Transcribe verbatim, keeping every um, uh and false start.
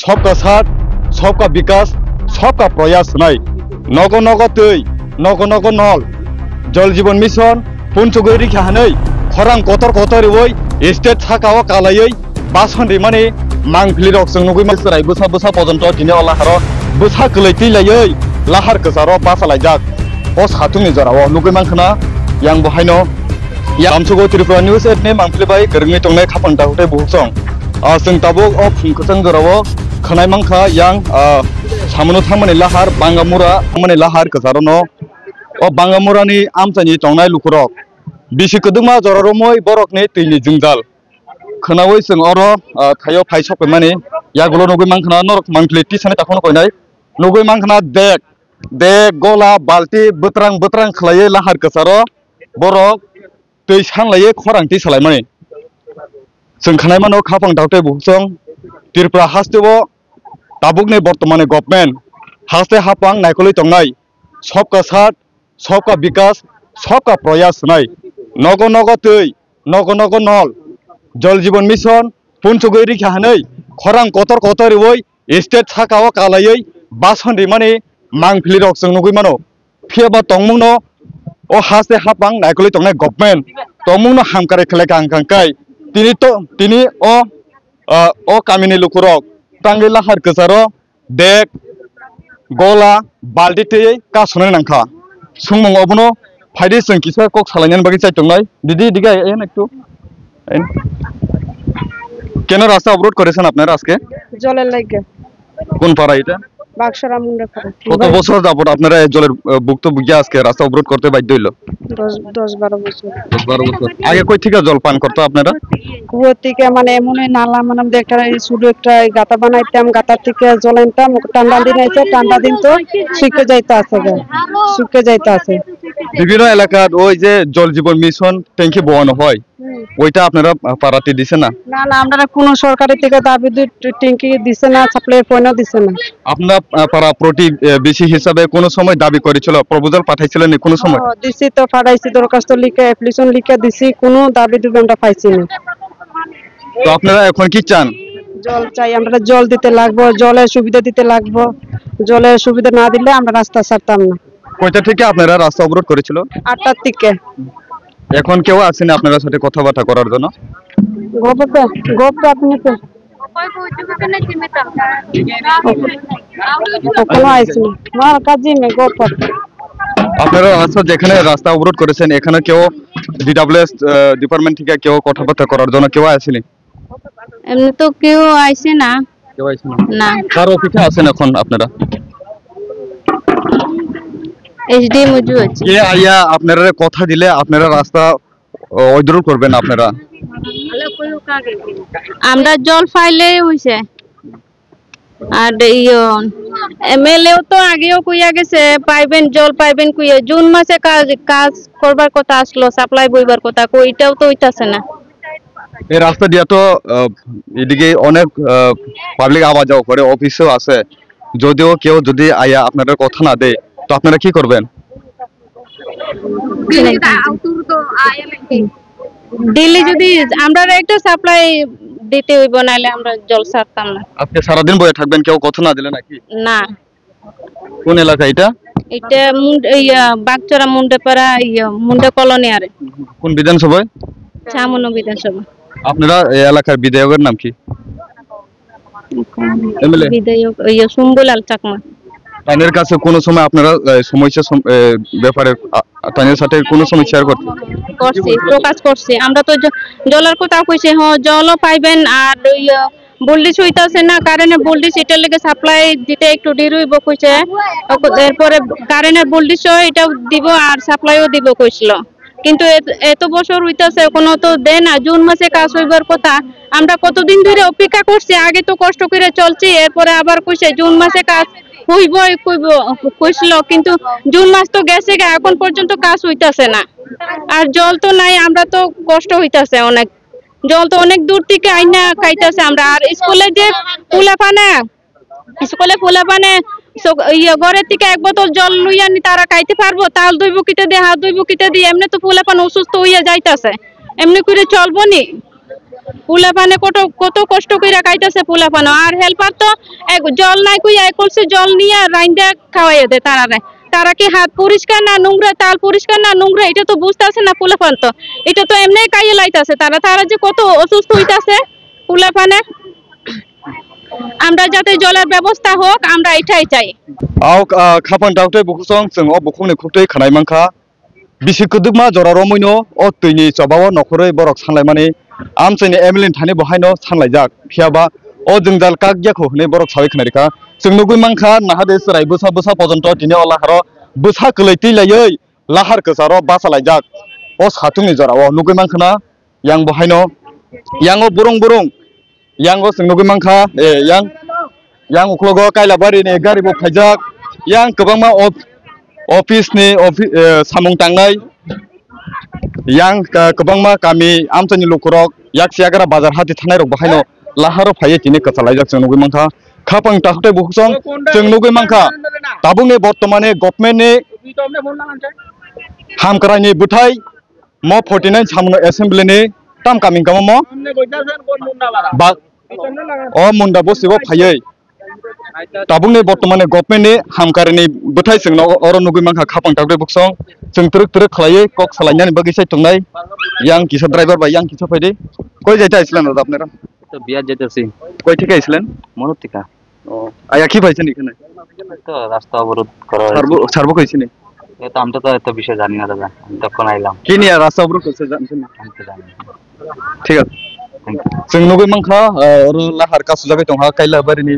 Sabka Saath, Sabka Vikas, Sabka Prayas hwnwi nogo nogo twi, nogo nogo nol, Jal Jeevan Mission punchugwi rikha hwnwi khorang kotor kotor riwi state saka-o kalaiwi bason rimani mangpili rok chwng nugwi mano. Chwrai bwsa bwsa pojonto tini o laharo bwsa kwlwi twi laiwi lahar kwcharo basa laijak. O satung ni jora o nugwi mankha na yang bo haino. Ya, Kamsugo Tripura News eight ni mangpili bai kwrwngwi tongnai khapang dakhuk tei bukhuk song. Ah, chwng tabuk o phung kwchang jora o khwnai mankha yang, ah, samono thangmani lahar Bangamura, thangmani lahar kwcharo no. O Bangamura ni amchaini tongnai lukurok bisi kwdwkma jora romwi borokni twini jwngjal khwnawi chwng oro, ah, thaio phai sok paimani. Yagulo nugwi mankha na norok mangpili tisani takhukno koinai. Nugwi mankha na dek, dek, gola, balti bwtrang bwtrang khwlaiwi lahar kwcharo borok twi sanlaiwi khorang twi salaimani. Chwng khwnai mano khapang dakhuk tei bukhuk song Tripura hasteo tabukni bortomani government haste hapang naikolwi tongnai Sabka Saath, Sabka Vikas, Sabka Prayas hwnwi nogo nogo twi, nogo nogo nol, Jal Jeevan Mission punchugwi rikha hwnwi khorang kotor kotor riwi state saka-o kalaiwi bason rimani mangpili rok chwng nugwi mano. Phiya ba tongmungno o haste hapang naikolwi tongnai government tongmungno hamkrai khlai kha hwnkha hwnkhe tini to, tini o, ah, o kamini lukurok tangwi lahar kwcharo dek, gola, balti twiwi kasonani nangkha. Songmung obono phaidi chwng kisa kok salainani bagwi chai tongnai. Didi, digi, ayan ektu. Ayan. কেন রাস্তা অবরোধ করেছেন আপনারা আজকে? জলের লাগে। কোন পাড়া এটা? বাক্সরা মুন্ডা পাড়া। কত বছর যাবত আপনারা এই জলের, আহ, ভুক্তভোগী আজকে রাস্তা অবরোধ করতে বাধ্য হইলো? দশ, দশ বারো বছর। দশ বারো বছর। আগে কই থেকে জল পান করতো আপনারা? কুয়ো থেকে, মানে, এমন ওই নালা, মানে, আমাদের একটা এই ছোট একটা গাতা বানাইতাম, গাতার থেকে জল আনতাম, ঠান্ডা দিন আইছে, ঠান্ডা দিন তো শুকিয়ে যাইতে আছে গা, শুকিয়ে যাইতে আছে। বিভিন্ন এলাকার ওই যে জল জীবন মিশন ট্যাঙ্কি বওয়ানো হয়, হুম। ওইটা আপনারা, আহ, পাড়াতে দিছে না? না, না, আমরা কোনো সরকারের থেকে দাবি দি-, ট্যাঙ্কি দিছে না, সাপ্লাই পয়েন্টও দিছে না। আপনার, আহ, পাড়া প্রতিবেশী হিসাবে কোনো সময় দাবি করেছিল, প্রপোজাল পাঠাইছিলেন নি কোনো সময়? ও, দিছি তো, পাঠাইছি, দরখাস্ত লিখে, অ্যাপ্লিকেশন লিখে দিছি, কোনো দাবি দুবি আমরা পাইছি না। তো আপনারা এখন কি চান? জল চাই আমরা, জল দিতে লাগবো, জলের সুবিধা দিতে লাগবো, জলের সুবিধা না দিলে আমরা রাস্তা ছাড়তাম না। কয়টা থেকে আপনারা রাস্তা অবরোধ করেছিল? আটটার দিকে। এখন কেউ আসেনি আপনার সাথে কথাবার্তা করার জন্য? গোপতে, গোপতে আপনি তো। কোনো আইসি না। আমার কাজই নেই, গোপত। আপনারা রাস্তা, যেখানে রাস্তা অবরোধ করেছেন, এখানে কেউ ডিডাব্লিউএস, আহ, ডিপার্টমেন্ট থেকে কেউ কথাবার্তা করার জন্য কেউ আসেনি? এমনি তো কেউ আইসে না। কেউ আইসে না? না। কার অপেক্ষা আছেন এখন আপনারা? এসডিএম অজু আছে। কে আইয়া আপনারা কথা দিলে আপনারা রাস্তা, আহ, অবরোধ করবেন আপনারা? আমরা জল পাইলে হইছে। আর ইয়ো, এমএলএও তো আগেও কইয়া গেছে, পাইবেন, জল পাইবেন কইয়া। জুন মাসে কাজ, কাজ করবার কথা আসলো, সাপ্লাই বইবার কথা, কই, এটাও তো হইতাছে না। এই রাস্তা দিয়া তো, আহ, এদিকে অনেক, আহ, পাবলিক আওয়া যাওয়া করে, অফিসও আছে। যদিও কেউ যদি আইয়া আপনাদের কথা না দেয়, তো আপনারা কি করবেন? ডেইলি যদি আমরা একটা সাপ্লাই দিতে হইব, নাইলে আমরা জল ছাড়তাম না। আজকে সারাদিন বয়ে থাকবেন কেউ কথা না দিলে নাকি? না। কোন এলাকা এটা? এটা মুন্ড-, ইয়া, বাগচরা মুন্ডেপাড়া, ইয়া, মুন্ডা কলোনি আরে। কোন বিধানসভায়? চামুনো বিধানসভা। আপনারা এই এলাকার বিধায়কের নাম কি? এমএলএ? বিধায়ক, ইয়া, শম্ভুলাল চাকমা। তাদের কাছে কোনো সময় আপনারা, এ, সমস্যা সম-, এ, ব্যাপারে, আ, তাদের সাথে কোনো সময় শেয়ার করতে? করছি, প্রকাশ করছি। আমরা তো জ-, জলের কথা কইছে, হ, জলও পাইবেন, আর ইয়া, ভোল্টেজ হইতাছে না, কারেন্টের ভোল্টেজ, এটার লেগে সাপ্লাই দিতে একটু দেরি হইব কইছে। এরপরে কারেন্টের ভোল্টেজও এটা দিব আর সাপ্লাইও দিব কইছিল, কিন্তু এত, এত বছর হইতাছে, কোনো তো দেয় না। জুন মাসে কাজ হইবার কথা, আমরা কতদিন ধরে অপেক্ষা করছি, আগে তো কষ্ট করে চলছি, এরপরে আবার কইছে জুন মাসে কাজ হইব, কইব, কইছিল, কিন্তু জুন মাস তো গেছে গা, এখন পর্যন্ত কাজ হইতাছে না। আর জল তো নাই, আমরা তো কষ্ট হইতাছে অনেক। জল তো অনেক দূর থেকে আইনা খাইতেছে আমরা। আর স্কুলে যে পোলাপানে, স্কুলে পোলাপানে সক-, ইয়ে, ঘরের থেকে এক বোতল জল লইয়া নি তারা খাইতে পারবো? তাল দুই বুকিতে দিয়ে, হাত দুই বুকিতে দিয়ে, এমনি তো পোলাপান অসুস্থ হইয়া যাইতাছে, এমনি করে চলবো নি? Pula phane koto, koto kosto kira kaitase pula phano. Ar helper to ek jol nai kuya ek kolsi jol niya rainda khawaiya de tarare. Tara ki hat poriskar na nungra, tal poriskar na nungra, eta to bujtase na pula phan to. Eta to emne kaiye laitase tara, tara je koto osusto hoitase pula phane. Amra jate jolar bebosta hok, amra etai chai. Aw, ah, khapang daktwi bukhusong chwng o bukhukni khuktwi khanai mankha. Bisi kwdwkma jora romwino o twini chobao nokhorwi borok sanlaimani amchaini M L A ni thani bo haino sanlaijak. Phiyaba o jwngjal kakya kho hwnwi borok sawi khna rikha. Chwng nugwi mankha nahade chwrai bwsa bwsa pojonto tini o laharo bwsa kwlwi twi laiwi lahar kwcharo bachalaijak. O sathungni jorao nugwi mankhana yang bo haino yang o burung burung Yang o chwng nugwi mankha, eh, yang, yang uklogo Kailabari ni gari bo phaijak, yang kwbangma of-, office ni offi-, eh, samung tangnai, yang, eh, kwbangma kami amchaini lukurok, yak siyagra bazar hati thanai rok bo haino laharo phaiwi tini kwchalaijak chwng nugwi mankha. Khapang takhuk tei bukhuk song chwng nugwi mankha. Tabukni bortomani government ni hamkrai ni bwthai mo forty nine samung assembly ni tam kaming kamo mo ba o munda bo sibo phaiwi tabukni bortomani government ni hamkari ni bwthai chwng no oro nugwi mankha khapang takhuk tei bukhuk song chwng twrwk twrwk khlaiwi kok salainani bagwi sai tongnai yang kisa driver bai yang kisa phaidi koi jaita island rok apnara. তো বিয়ার যাইতেছি। কই থেকে আইছিলেন? মনোর থেকে। ও, আয়া কি পাইছেন এখানে? তো রাস্তা অবরোধ করা হয়েছে। স্যার ব-, স্যার বকে হয়েছে নি? এ তো আমরা তো এত বিষয়ে জানি না দাদা, আমি তখন আইলাম। কি নিয়ে রাস্তা অবরোধ করছে জানছেন না? আমি তো জানি না। ঠিক আছে। Thank you. Chwng nugwi mankha, ah, oro lahar kasu jagwi tongha Kailabari ni